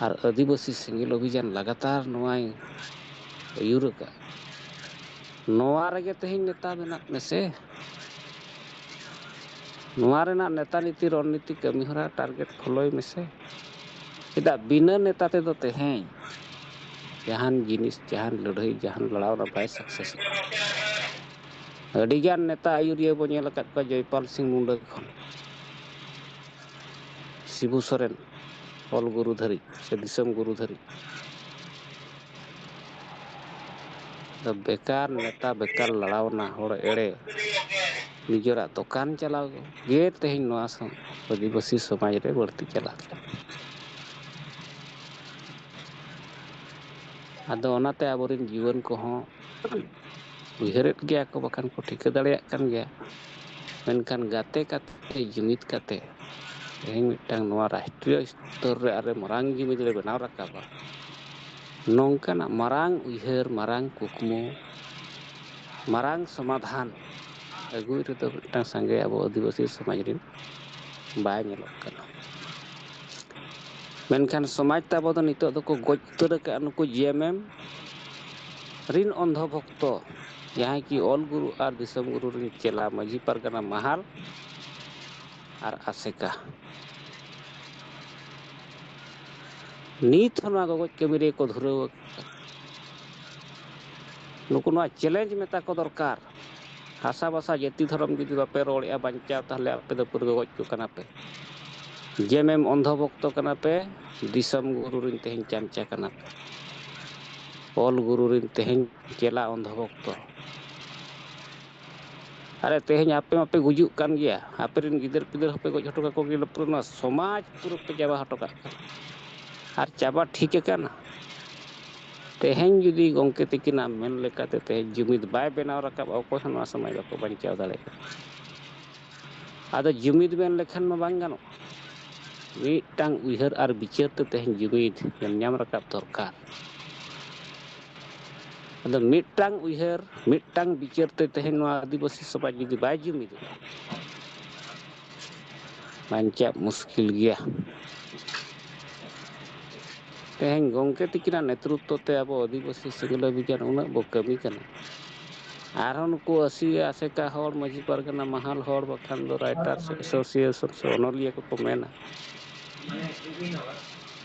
ᱟᱨ ᱟᱹᱫᱤᱵᱟᱹᱥᱤ ᱥᱮᱸᱜᱮᱞ ᱚᱵᱷᱤᱡᱟᱱ ᱞᱟᱜᱟᱛᱟᱨ ᱱᱚᱣᱟᱭ ᱟᱹᱭᱩᱨ ᱟᱠᱟᱫ᱾ ᱱᱚᱣᱟ ᱨᱮᱜᱮ ᱛᱮᱦᱮᱧ ᱱᱮᱛᱟ ᱵᱮᱱᱟᱜ ᱢᱮᱥᱮ᱾ ᱱᱚᱣᱟ ᱨᱮᱱᱟᱜ ᱱᱮᱛᱟ ᱱᱤᱛᱤ ᱨᱚᱱᱱᱤᱛᱤ ᱠᱟᱹᱢᱤᱦᱚᱨᱟ target follow-ᱭ ᱢᱮᱥᱮ᱾ ᱪᱮᱫᱟᱜ ᱵᱤᱱᱟᱹ ᱱᱮᱛᱟ ᱛᱮᱫᱚ ᱛᱮᱦᱮᱧ ᱡᱟᱦᱟᱱ ᱡᱤᱱᱤᱥ, ᱡᱟᱦᱟᱱ ᱞᱟᱹᱲᱦᱟᱹᱭ, ᱡᱟᱦᱟᱱ ᱞᱟᱲᱟᱣᱱᱟ ᱵᱟᱭ success-ᱚᱜᱼᱟ᱾ ᱟᱹᱰᱤᱜᱟᱱ ᱱᱮᱛᱟ ᱟᱹᱭᱩᱨᱤᱭᱟᱹ ᱵᱚᱱ ᱧᱮᱞ ᱟᱠᱟᱫ ᱠᱚᱣᱟ, ᱡᱚᱭᱯᱟᱞ ᱥᱤᱝ ᱢᱩᱱᱰᱟᱹ ᱠᱷᱚᱱ ᱥᱤᱵᱩ ᱥᱚᱨᱮᱱ, ᱚᱞ ᱜᱩᱨᱩ ᱫᱷᱟᱹᱨᱤᱡ ᱥᱮ ᱫᱤᱥᱚᱢ ᱜᱩᱨᱩ ᱫᱷᱟᱹᱨᱤᱡ᱾ ᱫᱚ ᱵᱮᱠᱟᱨ ᱱᱮᱛᱟ, ᱵᱮᱠᱟᱨ ᱞᱟᱲᱟᱣᱱᱟ, ᱦᱚᱲ ᱮᱲᱮ, ᱱᱤᱡᱮᱨᱟᱜ ᱫᱚᱠᱟᱱ ᱪᱟᱞᱟᱣ ᱜᱮ ᱛᱮᱦᱮᱧ ᱱᱚᱣᱟ ᱥᱚᱢ-, ᱟᱹᱫᱤᱵᱟᱹᱥᱤ ᱥᱚᱢᱟᱡᱽ ᱨᱮ ᱵᱟᱹᱲᱛᱤ ᱪᱟᱞᱟᱜ ᱠᱟᱱᱟ᱾ ᱟᱫᱚ ᱚᱱᱟᱛᱮ ᱟᱵᱚᱨᱮᱱ ᱡᱩᱣᱟᱹᱱ ᱠᱚᱦᱚᱸ ᱩᱭᱦᱟᱹᱨᱮᱫ ᱜᱮᱭᱟ ᱠᱚ, ᱵᱟᱠᱷᱟᱱ ᱠᱚ ᱴᱷᱤᱠᱟᱹ ᱫᱟᱲᱮᱭᱟᱜ ᱠᱟᱱ ᱜᱮᱭᱟ᱾ ᱢᱮᱱᱠᱷᱟᱱ ᱜᱟᱛᱮ ᱠᱟᱛᱮ, ᱡᱩᱢᱤᱫ ᱠᱟᱛᱮ ᱛᱮᱦᱮᱧ ᱢᱤᱫᱴᱟᱝ ᱱᱚᱣᱟ ᱨᱟᱥᱴᱨᱤᱭᱚ ᱥᱛᱚᱨ ᱨᱮ ᱟᱨ ᱢᱟᱨᱟᱝ ᱡᱩᱢᱤᱫ ᱞᱮ ᱵᱮᱱᱟᱣ ᱨᱟᱠᱟᱵᱟ, ᱱᱚᱝᱠᱟᱱᱟᱜ ᱢᱟᱨᱟᱝ ᱩᱭᱦᱟᱹᱨ, ᱢᱟᱨᱟᱝ ᱠᱩᱠᱢᱩ, ᱢᱟᱨᱟᱝ ᱥᱚᱢᱟᱫᱷᱟᱱ ᱟᱹᱜᱩᱭ ᱨᱮᱫᱚ ᱢᱤᱫᱴᱟᱝ ᱥᱟᱸᱜᱮ ᱟᱵᱚ ᱟᱹᱫᱤᱵᱟᱹᱥᱤ ᱥᱚᱢᱟᱡᱽ ᱨᱮᱱ ᱵᱟᱭ ᱧᱮᱞᱚᱜ ᱠᱟᱱᱟ᱾ ᱢᱮᱱᱠᱷᱟᱱ ᱥᱚᱢᱟᱡᱽ ᱛᱟᱵᱚ ᱫᱚ ᱱᱤᱛᱚᱜ ᱫᱚᱠᱚ ᱜᱚᱡ ᱩᱛᱟᱹᱨ ᱟᱠᱟᱫᱼᱟ ᱱᱩᱠᱩ ᱡᱤ ᱮᱢ ᱮᱢ ᱨᱤᱱ ᱚᱱᱫᱷᱚ ᱵᱷᱚᱠᱛᱚ, ᱡᱟᱦᱟᱸᱭ ᱠᱤ ᱚᱞ ᱜᱩᱨᱩ ᱟᱨ ᱫᱤᱥᱚᱢ ᱜᱩᱨᱩ ᱨᱤᱱ ᱪᱮᱞᱟ, ᱢᱟᱹᱡᱷᱤ ᱯᱟᱨᱜᱟᱱᱟ ᱢᱟᱦᱟᱞ ᱟᱨ ᱟᱥᱮᱠᱟ᱾ ᱱᱤᱛ ᱦᱚᱸ ᱱᱚᱣᱟ ᱜᱚᱜᱚᱡ ᱠᱟᱹᱢᱤ ᱨᱮᱠᱚ ᱫᱷᱩᱨᱟᱹᱣ ᱟᱠᱟᱱᱟ᱾ ᱱᱩᱠᱩ ᱱᱚᱣᱟ challenge ᱢᱮᱛᱟ ᱠᱚ ᱫᱚᱨᱠᱟᱨ᱾ ᱦᱟᱥᱟ ᱵᱷᱟᱥᱟ ᱡᱟᱹᱛᱤ ᱫᱷᱚᱨᱚᱢ ᱡᱩᱫᱤ ᱵᱟᱯᱮ ᱨᱚᱲᱮᱫᱼᱟ ᱵᱟᱧᱪᱟᱣ, ᱛᱟᱦᱚᱞᱮ ᱟᱯᱮ ᱫᱚ ᱯᱩᱨᱟᱹ ᱜᱚᱜᱚᱡ ᱠᱚ ᱠᱟᱱᱟ ᱯᱮ᱾ ᱡᱮᱢᱮᱢ ᱚᱱᱫᱷᱚ ᱵᱷᱚᱠᱛᱚ ᱠᱟᱱᱟ ᱯᱮ, ᱫᱤᱥᱚᱢ ᱜᱩᱨᱩ ᱨᱤᱱ ᱛᱮᱦᱮᱧ ᱪᱟᱢᱪᱟ ᱠᱟᱱᱟ ᱯᱮ, ᱚᱞ ᱜᱩᱨᱩ ᱨᱤᱱ ᱛᱮᱦᱮᱧ ᱪᱮᱞᱟ ᱚᱱᱫᱷᱚ ᱵᱷᱚᱠᱛᱚ᱾ ᱟᱨᱮ, ᱛᱮᱦᱮᱧ ᱟᱯᱮ ᱢᱟᱯᱮ ᱜᱩᱡᱩᱜ ᱠᱟᱱ ᱜᱮᱭᱟ, ᱟᱯᱮ ᱨᱮᱱ ᱜᱤᱫᱟᱹᱨ ᱯᱤᱫᱟᱹᱨ ᱦᱚᱸᱯᱮ ᱜᱚᱡ ᱦᱚᱴᱚ ᱠᱟᱠᱚ ᱜᱮᱭᱟ, ᱯᱩᱨᱟᱹ ᱱᱚᱣᱟ ᱥᱚᱢᱟᱡᱽ ᱯᱩᱨᱟᱹ ᱯᱮ ᱪᱟᱵᱟ ᱦᱚᱴᱚ ᱠᱟᱜ ᱠᱟᱱᱟ᱾ ᱟᱨ ᱪᱟᱵᱟ ᱴᱷᱤᱠ ᱟᱠᱟᱱᱟ᱾ ᱛᱮᱦᱮᱧ ᱡᱩᱫᱤ ᱜᱚᱢᱠᱮ ᱛᱤᱠᱤᱱᱟᱜ ᱢᱮᱱ ᱞᱮᱠᱟᱛᱮ ᱛᱮᱦᱮᱧ ᱡᱩᱢᱤᱫ ᱵᱟᱭ ᱵᱮᱱᱟᱣ ᱨᱟᱠᱟᱵ, ᱚᱠᱚᱭ ᱦᱚᱸ ᱱᱚᱣᱟ ᱥᱚᱢᱟᱡᱽ ᱵᱟᱠᱚ ᱵᱟᱧᱪᱟᱣ ᱫᱟᱲᱮᱭᱟᱜᱼᱟ᱾ ᱟᱫᱚ ᱡᱩᱢᱤᱫ ᱢᱮᱱ ᱞᱮᱠᱷᱟᱱ ᱢᱟ ᱵᱟᱝ ᱜᱟᱱᱚᱜ᱾ ᱢᱤᱫᱴᱟᱝ ᱩᱭᱦᱟᱹᱨ ᱟᱨ ᱵᱤᱪᱟᱹᱨ ᱛᱮ ᱛᱮᱦᱮᱧ ᱡᱩᱢᱤᱫ ᱧᱮᱞ ᱧᱟᱢ ᱨᱟᱠᱟᱵ ᱫᱚᱨᱠᱟᱨ᱾ ᱟᱫᱚ ᱢᱤᱫᱴᱟᱝ ᱩᱭᱦᱟᱹᱨ, ᱢᱤᱫᱴᱟᱝ ᱵᱤᱪᱟᱹᱨ ᱛᱮ ᱛᱮᱦᱮᱧ ᱱᱚᱣᱟ ᱟᱹᱫᱤᱵᱟᱹᱥᱤ ᱥᱚᱢᱟᱡᱽ ᱡᱩᱫᱤ ᱵᱟᱭ ᱡᱩᱢᱤᱫᱚᱜᱼᱟ, ᱵᱟᱧᱪᱟᱜ ᱢᱩᱥᱠᱤᱞ ᱜᱮᱭᱟ᱾ ᱛᱮᱦᱮᱧ ᱜᱚᱢᱠᱮ ᱛᱤᱠᱤᱱᱟᱜ ᱱᱮᱛᱨᱤᱛᱵ ᱛᱮ ᱟᱵᱚ ᱟᱹᱫᱤᱵᱟᱹᱥᱤ ᱥᱤᱸᱜᱟᱹᱞ ᱚᱵᱷᱤᱡᱟᱱ ᱩᱱᱟᱹᱜ ᱵᱚ ᱠᱟᱹᱢᱤ ᱠᱟᱱᱟ᱾ ᱟᱨᱦᱚᱸ ᱱᱩᱠᱩ ᱟᱹᱥᱤ ᱟᱥᱮᱠᱟ ᱦᱚᱲ, ᱢᱟᱹᱡᱷᱤ ᱯᱟᱨᱜᱟᱱᱟ ᱢᱟᱦᱟᱞ ᱦᱚᱲ, ᱵᱟᱠᱷᱟᱱ ᱫᱚ ᱨᱟᱭᱴᱟᱨ ᱮᱥᱳᱥᱤᱭᱮᱥᱚᱱ ᱥᱮ ᱚᱱᱚᱞᱤᱭᱟᱹ ᱠᱚᱠᱚ ᱢᱮᱱᱟ,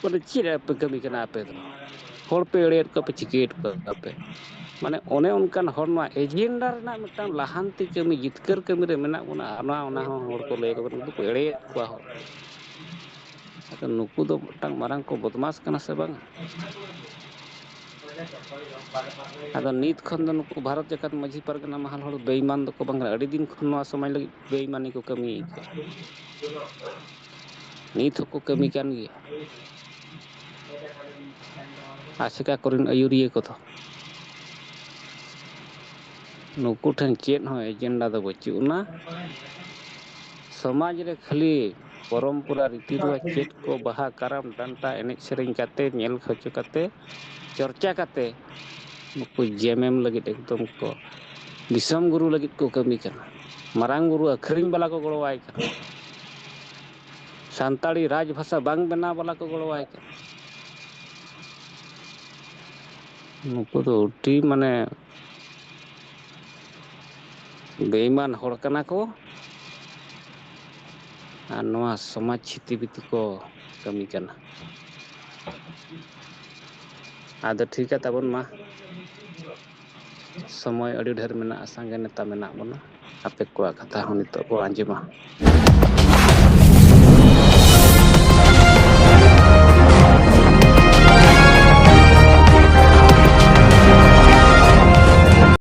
ᱵᱚᱞᱮ, "ᱪᱮᱫ ᱨᱮᱭᱟᱜ ᱯᱮ ᱠᱟᱹᱢᱤ ᱠᱟᱱᱟ ᱟᱯᱮ ᱫᱚ? ᱦᱚᱲ ᱯᱮ ᱮᱲᱮᱭᱮᱫ ᱠᱚᱣᱟ ᱯᱮ, ᱪᱤᱠᱟᱹᱭᱮᱫ ᱠᱚᱣᱟ ᱯᱮ?" ᱢᱟᱱᱮ, ᱚᱱᱮ ᱚᱱᱠᱟᱱ ᱦᱚᱲ, ᱱᱚᱣᱟ ᱮᱡᱮᱱᱰᱟ ᱨᱮᱱᱟᱜ ᱢᱤᱫᱴᱟᱝ ᱞᱟᱦᱟᱱᱛᱤ ᱠᱟᱹᱢᱤ, ᱡᱤᱛᱠᱟᱹᱨ ᱠᱟᱹᱢᱤ ᱨᱮ ᱢᱮᱱᱟᱜ ᱵᱚᱱᱟ, ᱟᱨ ᱱᱚᱣᱟ, ᱚᱱᱟ ᱦᱚᱸ ᱦᱚᱲ ᱠᱚ ᱞᱟᱹᱭ ᱟᱠᱚ ᱠᱟᱱᱟ, ᱩᱱᱠᱩ ᱠᱚ ᱮᱲᱮᱭᱮᱫ ᱠᱚᱣᱟ ᱦᱚᱲ᱾ ᱟᱫᱚ ᱱᱩᱠᱩ ᱫᱚ ᱢᱤᱫᱴᱟᱝ ᱢᱟᱨᱟᱝ ᱠᱚ ᱵᱚᱫᱢᱟᱥ ᱠᱟᱱᱟ ᱥᱮ ᱵᱟᱝ? ᱟᱫᱚ ᱱᱤᱛ ᱠᱷᱚᱱ ᱫᱚ ᱱᱩᱠᱩ ᱵᱷᱟᱨᱚᱛ ᱡᱟᱠᱟᱛ ᱢᱟᱹᱡᱷᱤ ᱯᱟᱨᱜᱟᱱᱟ ᱢᱟᱦᱟᱞ ᱦᱚᱲ ᱵᱮᱭᱤᱢᱟᱱ ᱫᱚᱠᱚ ᱵᱟᱝ ᱠᱟᱱᱟ᱾ ᱟᱹᱰᱤ ᱫᱤᱱ ᱠᱷᱚᱱ ᱱᱚᱣᱟ ᱥᱚᱢᱟᱡᱽ ᱞᱟᱹᱜᱤᱫ ᱵᱮᱭᱤᱢᱟᱱᱤ ᱠᱚ ᱠᱟᱹᱢᱤᱭᱮᱫ ᱠᱚᱣᱟ᱾ ᱱᱤᱛ ᱦᱚᱸᱠᱚ ᱠᱟᱹᱢᱤ ᱠᱟᱱ ᱜᱮᱭᱟ᱾ ᱟᱥᱮᱠᱟ ᱠᱚᱨᱮᱱ ᱟᱹᱭᱩᱨᱤᱭᱟᱹ ᱠᱚᱫᱚ ᱱᱩᱠᱩ ᱴᱷᱮᱱ ᱪᱮᱫ ᱦᱚᱸ ᱮᱡᱮᱱᱰᱟ ᱫᱚ ᱵᱟᱹᱪᱩᱜ ᱟᱱᱟ᱾ ᱥᱚᱢᱟᱡᱽ ᱨᱮ ᱠᱷᱟᱹᱞᱤ ᱯᱚᱨᱚᱢᱯᱚᱨᱟ, ᱨᱤᱛᱤ ᱨᱮᱣᱟᱡᱽ ᱪᱮᱫ ᱠᱚ, ᱵᱟᱦᱟ, ᱠᱟᱨᱟᱢ, ᱰᱟᱱᱴᱟ ᱮᱱᱮᱡ ᱥᱮᱨᱮᱧ ᱠᱟᱛᱮ, ᱧᱮᱞ ᱦᱚᱪᱚ ᱠᱟᱛᱮ, ᱪᱚᱨᱪᱟ ᱠᱟᱛᱮ, ᱱᱩᱠᱩ ᱡᱮᱢᱮᱢ ᱞᱟᱹᱜᱤᱫ ᱮᱠᱫᱚᱢ ᱠᱚ, ᱫᱤᱥᱚᱢ ᱜᱩᱨᱩ ᱞᱟᱹᱜᱤᱫ ᱠᱚ ᱠᱟᱹᱢᱤ ᱠᱟᱱᱟ᱾ ᱢᱟᱨᱟᱝ ᱵᱩᱨᱩ ᱟᱹᱠᱷᱨᱤᱧ ᱵᱟᱞᱟ ᱠᱚ ᱜᱚᱲᱚᱣᱟᱭ ᱠᱟᱱᱟ᱾ ᱥᱟᱱᱛᱟᱲᱤ ᱨᱟᱡᱽ ᱵᱷᱟᱥᱟ ᱵᱟᱝ ᱵᱮᱱᱟᱣ ᱵᱟᱞᱟ ᱠᱚ ᱜᱚᱲᱚᱣᱟᱭ ᱠᱟᱱᱟ᱾ ᱱᱩᱠᱩ ᱫᱚ ᱟᱹᱰᱤ, ᱢᱟᱱᱮ, ᱵᱮᱭᱤᱢᱟᱱ ᱦᱚᱲ ᱠᱟᱱᱟ ᱠᱚ᱾ ᱟᱨ ᱱᱚᱣᱟ ᱥᱚᱢᱟᱡᱽ ᱪᱷᱤᱛᱤ ᱵᱤᱛᱤ ᱠᱚ ᱠᱟᱹᱢᱤ ᱠᱟᱱᱟ᱾ ᱟᱫᱚ ᱴᱷᱤᱠᱟ ᱛᱟᱵᱚᱱ ᱢᱟ, ᱥᱚᱢᱚᱭ ᱟᱹᱰᱤ ᱰᱷᱮᱨ ᱢᱮᱱᱟᱜᱼᱟ, ᱥᱟᱸᱜᱮ ᱱᱮᱛᱟ ᱢᱮᱱᱟᱜ ᱵᱚᱱᱟ᱾ ᱟᱯᱮ ᱠᱚᱣᱟᱜ ᱠᱟᱛᱷᱟ ᱦᱚᱸ ᱱᱤᱛᱚᱜ ᱵᱚ ᱟᱸᱡᱚᱢᱟ᱾